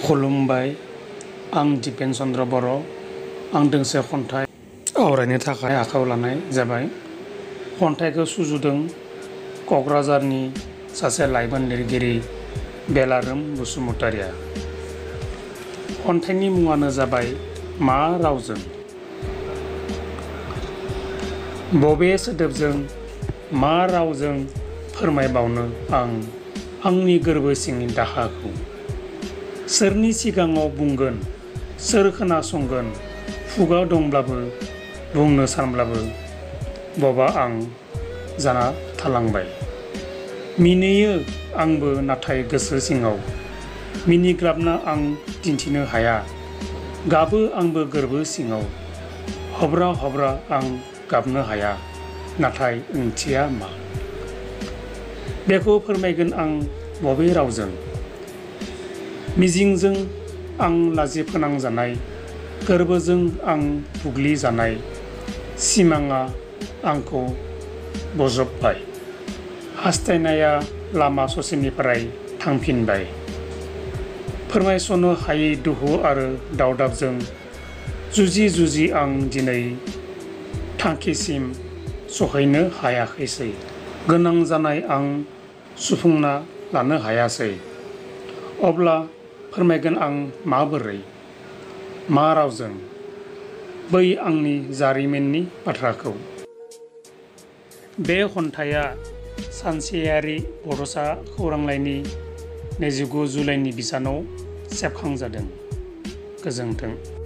खुलुमबाय आं दिपेन चन्द्र बर' आं दोंसे खन्थाइ आवरायनो थाखाय आखायाव लानाय जाबाय। खन्थाइखौ सुजुदों क'क्राझारनि सासे लाइमोन लिरगिरि बेलारोम बसुमतारिया। खन्थाइनि मुङानो जाबाय मा रावजों। बबे सोदोबजों मा रावजों फोरमायबावनो आं आंनि गोरबो सिंनि दाहाखौ। सोरनि सिगाङाव बुंगोन, सोर खोनासंगोन, खुगा दंब्लाबो बुंनो सानब्लाबो बबा आं जाना थालांबाय। मिनियो आंबो नाथाय गोसो सिङाव मिनिग्लाबना आं दिन्थिनो हाया। गाबो आंबो गोरबो सिङाव हब्रा हब्रा आं गाबनो हाया। नाथाय ओंथिया मा? बेखौ फोरमायगोन आं बबे रावजों। मिजिंजों आं लाजि फोनांजानाय, गोरबोजों आं बुग्लि जानाय, सिमाङा आंखौ बजबबाय, हास्थायनाया लामा ससेनिफ्राय थांफिनबाय। फोरमायस'नो हायै दुखु आरो दावदाबजों जुजि जुजि आं दिनै थांखिसिम सहैनो हायाखैसै। गोनां जानाय आं सुफुंना लानो हायासै। अब्ला फोरमायगोन आं माबोरै, मा रावजों बै आंनि जारिमिननि बाथ्राखौ। बे खन्थाइया सानसेयारि बड'सा खौरांलाइनि 29 जुलाइनि बिसानाव सेबखांजादों। गोजोन्थों।